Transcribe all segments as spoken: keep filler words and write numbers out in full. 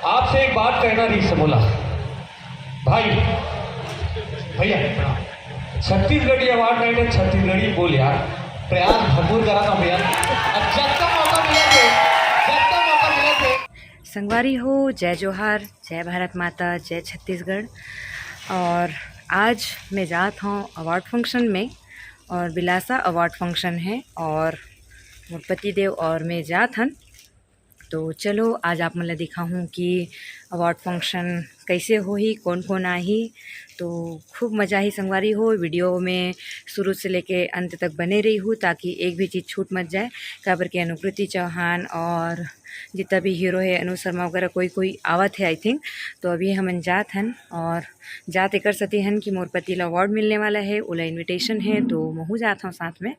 आपसे एक बात कहना रहिस हे मोला भाई, भैया, छत्तीसगढ़ी अवार्ड नहीं तो छत्तीसगढ़ी बोल यार, प्रयास भरपूर करा था भैया। अब जब तक मौका मिले थे, जब तक मौका मिले थे। संगवारी हो, जय जोहार, जय भारत माता, जय छत्तीसगढ़। और आज मैं जात हूँ अवार्ड फंक्शन में, और बिलासा अवार्ड फंक्शन है, और मोर पति देव और मैं जात हन। तो चलो, आज आप मन ला दिखाहूँ कि अवार्ड फंक्शन कैसे होही, कौन कौन आही। तो खूब मजा ही संगवारी हो, वीडियो में शुरू से लेके अंत तक बने रही हूँ, ताकि एक भी चीज़ छूट मत जाए। काबर के अनुकृति चौहान और जितना भी हीरो है, अनु शर्मा वगैरह, कोई कोई आवत है, आई थिंक। तो अभी हमन जात हन, और जात एकर सेती हन कि मोर पति ला अवार्ड मिलने वाला है, ओला इनविटेशन है, तो महू जात हूँ साथ में।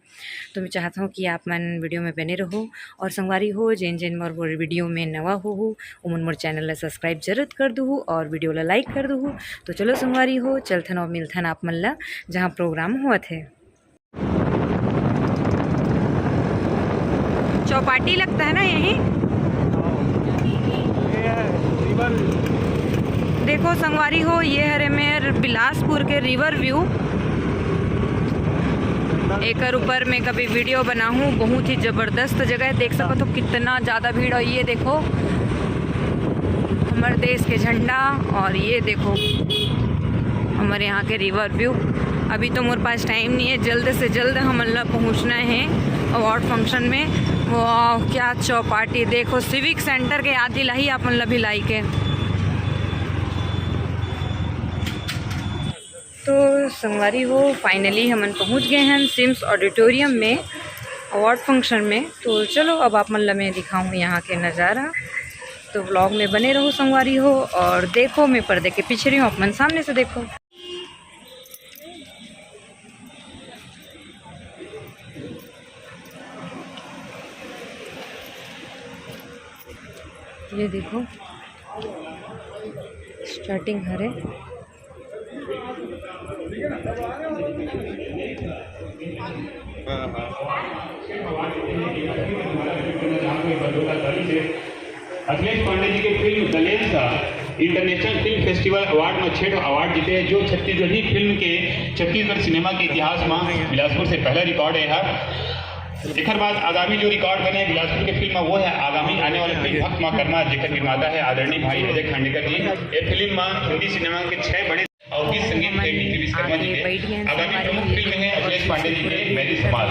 तो मैं चाहत हूँ कि आप मन वीडियो में बने रहो, और संगवारी हो, जेन जेन मोर, मोर वीडियो में नवा हो, हो, उमन मोर चैनल ला सब्सक्राइब जरूर कर दूहू और वीडियो ला लाइक कर दूहू। तो चलो संगवारी हो, चलथन और मिलथन आप मन ला, जहाँ प्रोग्राम होवत है। चौपाटी लगता है ना यही। देखो संगवारी हो, ये हरे मेर बिलासपुर के रिवर व्यू। एकर ऊपर में कभी वीडियो बनाहूँ, बहुत ही जबरदस्त जगह है। देख सकत हो कितना ज़्यादा भीड़ है। ये देखो हमर देश के झंडा, और ये देखो हमर यहाँ के रिवर व्यू। अभी तो मोर पास टाइम नहीं है, जल्द से जल्द हमन ला पहुँचना है अवार्ड फंक्शन में। वाह, क्या चौपाटी, देखो सिविक सेंटर के याद दिलाही आप मन ला भिलाई के। तो संगवारी हो, फाइनली हमन पहुंच गए हैं सिम्स ऑडिटोरियम में अवार्ड फंक्शन में। तो चलो, अब आप मन ला मैं दिखाऊँ यहाँ के नज़ारा। तो व्लॉग में बने रहो संगवारी हो, और देखो मैं पर्दे के पीछे रही हूँ, आप मन सामने से देखो। ये देखो स्टार्टिंग हरे। अखिलेश पांडे जी के फिल्म द लेंस ह इंटरनेशनल फिल्म फेस्टिवल अवार्ड में छह ठो अवार्ड जीते हैं, जो छत्तीसगढ़ी फिल्म के, छत्तीसगढ़ सिनेमा के इतिहास में बिलासपुर से पहला रिकॉर्ड है। एकर बाद आगामी जो रिकॉर्ड बने हैं बिलासपुर के फिल्म में, वो है आगामी आने वाली फिल्म भक्त माँ कर्मा, जेकर निर्माता है आदरणीय भाई अजय खांडेकर जी। ये फिल्म में हिंदी सिनेमा के छह बड़े और गीत संगीत के डीके विश्वकर्मा जी के। आगामी प्रमुख फिल्म है अखिलेश पांडे जी के मैरिज धमाल।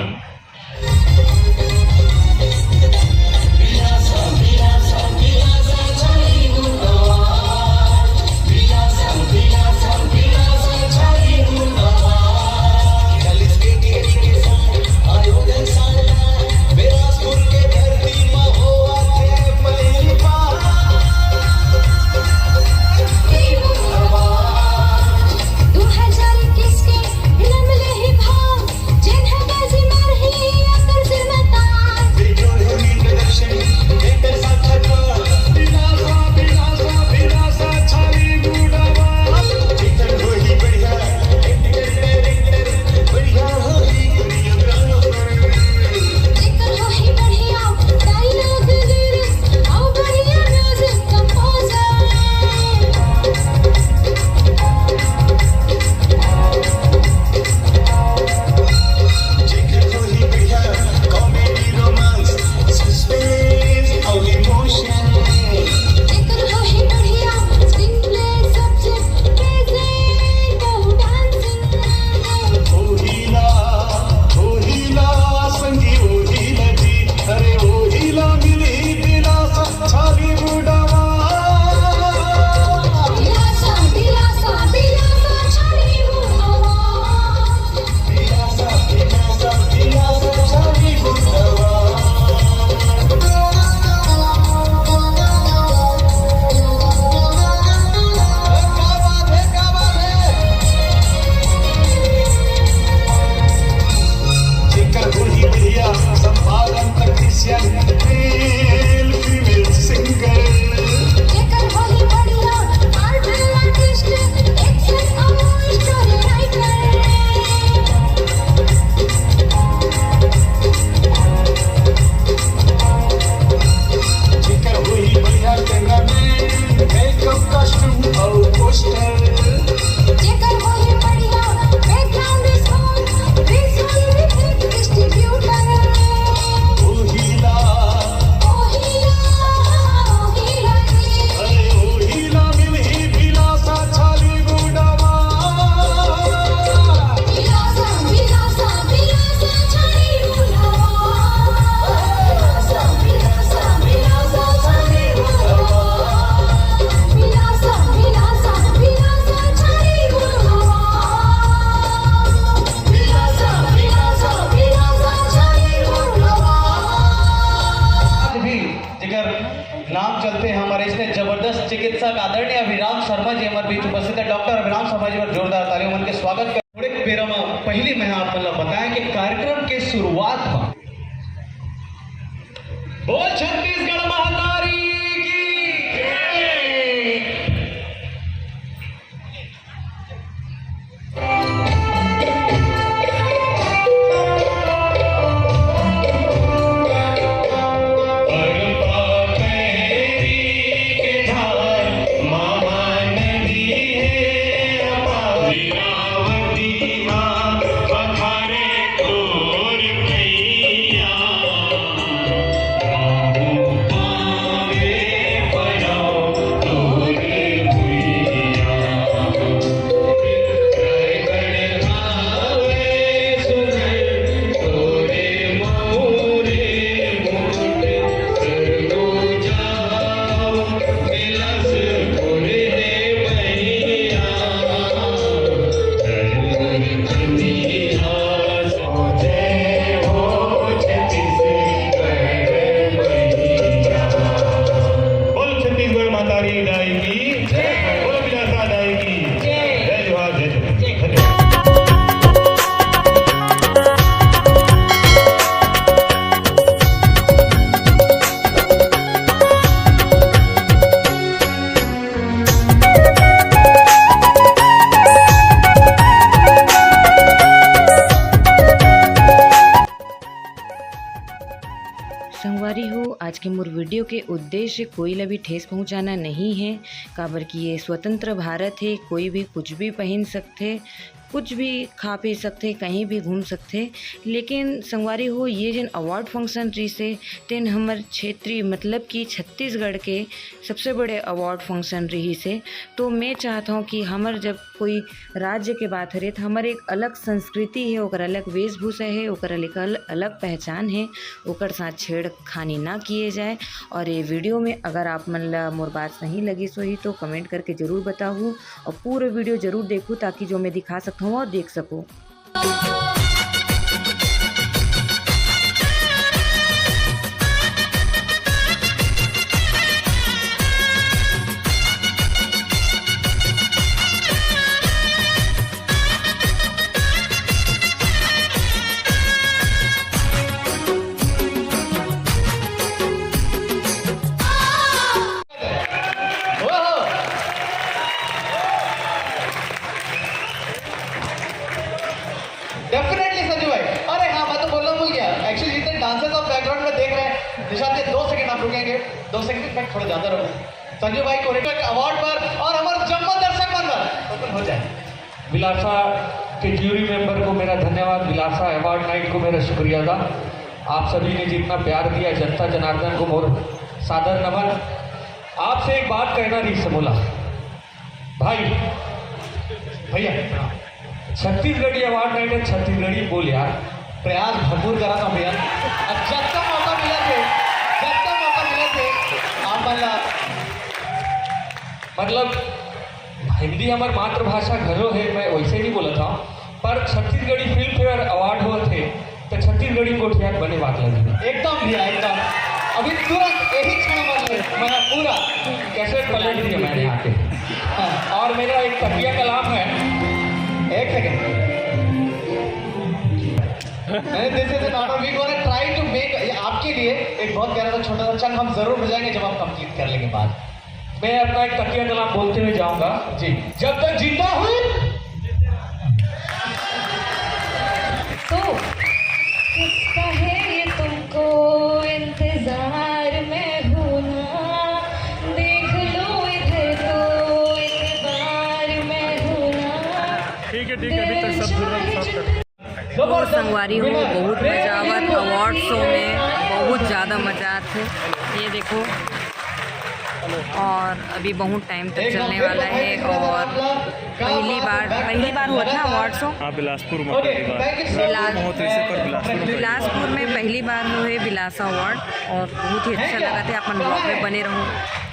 जबरदस्त चिकित्सक आदरणीय अभिराम शर्मा जी हमर बीच उपस्थित हे। डॉक्टर अभिराम शर्मा जी बर जोरदार ताली, उमन के स्वागत कर। थोड़े बेरा म पहिली मैं आप मन ला बताया कि कार्यक्रम के शुरुआत म बोल छत्तीसगढ़ महतारी की जय। बोलो छत्तीसगढ़ महतारी दाई की जय। बोलो बिलासा दाई की जय। जय जोहार, जय छत्तीसगढ़। संगवारी हो, आज के मोर वीडियो के उद्देश्य कोई ला भी ठेस पहुंचाना नहीं है, काबर कि ये स्वतंत्र भारत है, कोई भी कुछ भी पहन सकथे, कुछ भी खा पी सकथे, कहीं भी घूम सकथे। लेकिन संगवारी हो, ये जेन अवार्ड फंक्शन रहिसे, तेन हमर क्षेत्रीय, मतलब कि छत्तीसगढ़ के सबसे बड़े अवार्ड फंक्शन रहिसे। तो मैं चाहत हूँ कि हमर जब कोई राज्य के बात हरे, तो हमर एक अलग संस्कृति है, ओकर अलग वेशभूषा है, ओकर एक अल-, अलग पहचान है, ओकर साथ छेड़खानी ना किए जाए। और ये वीडियो में अगर आप मन ला मोर बात सही लगिस होही, तो कमेंट करके जरूर बताहू और पूरा वीडियो जरूर देखू, ताकि जो मैं दिखा सकता हूँ, वो देख सकूँ। ओहो! Definitely संजू भाई। अरे हाँ, मैं तो बोलना भूल गया। Actually, जितने dancers आप background में देख रहे हैं, निशांत जी, दो सेकंड आप रुकेंगे, दो सेकंड, मैं थोड़ा ज्यादा रुकूं। संजू भाई को एक award पर और हमारे जम्मो दर्शक मन पर बिल्कुल हो जाए। विलासा के ज्यूरी मेंबर को मेरा धन्यवाद, विलासा अवार्ड नाइट को मेरा शुक्रिया अदा। आप सभी ने जितना प्यार दिया, जनता जनार्दन को मोर सादर नमन। आपसे एक बात कहना रहिस हे मोला भाई, भैया, छत्तीसगढ़ी अवार्ड नाइट है, छत्तीसगढ़ी बोल यार। प्रयास भरपूर करा था भैया, अब जब तक मौका मिला थे, जब तक मौका मिला थे, आप मन ला मतलब हिंदी हमर मातृभाषा घलो हे, मैं वैसे नहीं बोलत हूँ, पर छत्तीसगढ़ी फिल्म फेयर अवार्ड होत हे, तो छत्तीसगढ़ी कोठियार बने बात लगी। एकदम भैया, एकदम। अभी तुरंत यही क्षण में मैं पूरा कैसेट पलट दिया मैंने यहाँ के। हाँ। और मेरा एक तकिया कलाम है। एक सेकंड। मैंने, this is an honor, we gonna try to make, ये आपके लिए एक बहुत प्यारा सा छोटा सा चंक हम जरूर बजाएंगे जब आप कंप्लीट कर लेंगे बात। मैं अपना एक तकिया कलाम बोलते हुए जाऊंगा। जी। जब तक जिंदा हूँ। तो किसका है ये तुमको इंतजार, मैं हूँ ना, देख लो इधर तो एक बार, मैं हूँ ना। ठीक है, ठीक है, अभी तक सब झुर्रा साफ कर। तो संगवारी हो, बहुत मजा आवत अवार्ड शो में, बहुत ज़्यादा मजा आथे। ये देखो, और अभी बहुत टाइम तक चलने वाला है। और पहली बार, पहली बार हुआ था अवार्ड शो। हाँ, बिलासपुर में पहली बार। बिलास-, बहुत ऐसे पर बिलासपुर में पहली बार। बिलासपुर में पहली बार हुए बिलासा अवार्ड, और बहुत ही अच्छा लगा थे। अपन ब्लॉग में बने रहो।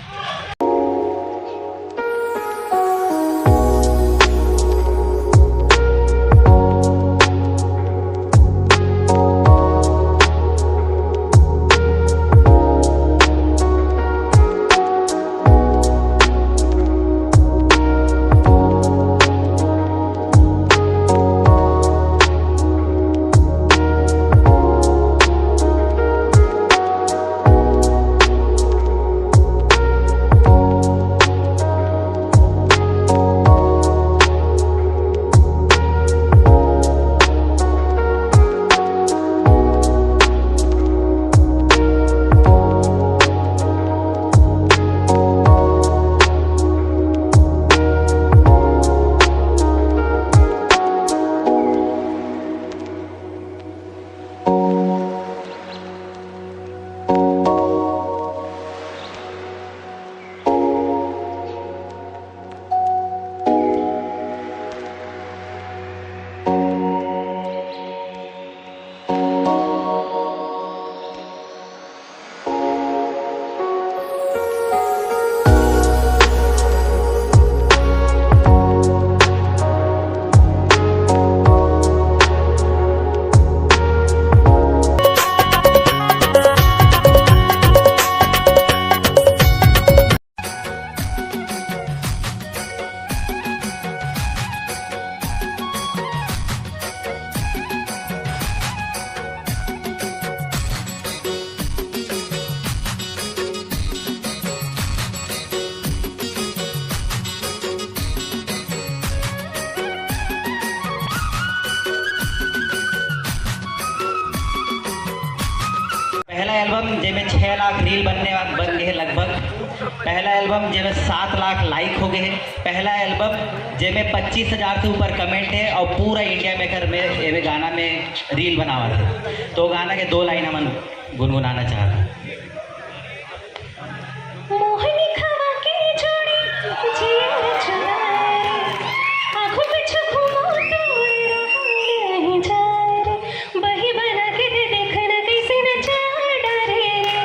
छः लाख रील बनने वाला बन गए लगभग। पहला एल्बम जेमे सात लाख लाइक हो गए हैं। पहला एल्बम जेमे पच्चीस हजार से ऊपर कमेंट है और पूरा इंडिया में कर में एवे गाना में रील बनावा थे। तो गाना के दो लाइन हमन गुनगुनाना चाहते हैं। मोहनी खवा के जोड़ी जिया चुराए, आँखों पे छुपो तोड़ रहा नहीं जाए रे। बही बना के दे देखना कैसे नचा डारे रे।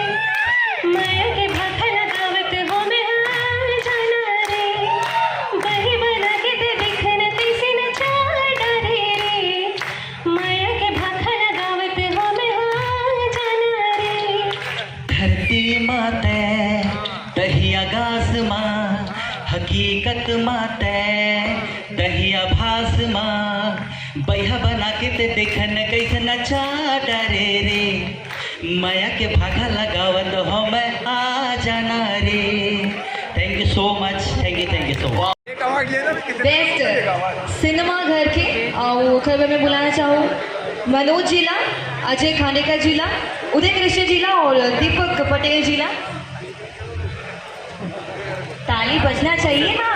माया के भाखा लगावत हो मैं हार जाना रे। बही बना के दे देखना कैसे नचा डारे रे। माया के भाखा लगावत हो मैं हार जाना रे। धरती माते दहिया गास मा, हकीकत माते दहिया भास मा। बैहा बना के ते देखन कैसे नचा डारे रे। माया के भाखा लगावत हो मैं आ जाना रे। Thank you so much, thank you, thank you so much. Best cinema घर के, अ, ओखर बर मैं बुलाना चाहूँ मनोज जी ला, अजय खांडेकर जी ला, उदय कृष्ण जी ला और दीपक पटेल जी ला। ताली बजना चाहिए ना।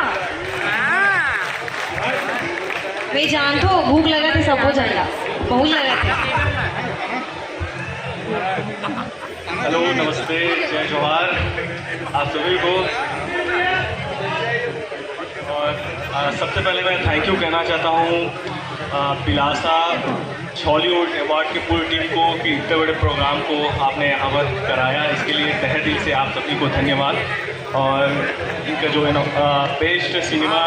मैं जानता हूँ भूख लगा थे सबको झंडा बहुत लगा थे। हेलो, नमस्ते, जय जोहार आप सभी को। और आ, सबसे पहले मैं थैंक यू कहना चाहता हूँ आ, पिलासा छॉलीवुड अवार्ड की पूरी टीम को कि इतने बड़े प्रोग्राम को आपने यहाँ पर कराया, इसके लिए तहे दिल से आप सभी को धन्यवाद। और इनका जो है ना बेस्ट सिनेमा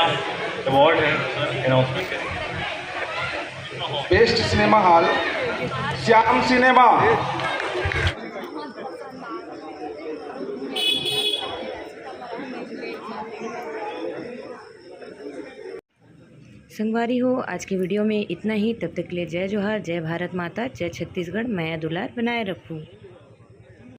अवार्ड है, अनाउंसमेंट करें। बेस्ट सिनेमा हॉल श्याम सिनेमा। संगवारी हो, आज के वीडियो में इतना ही। तब तक के लिए जय जोहार, जय भारत माता, जय छत्तीसगढ़, मया दुलार बनाए रखू।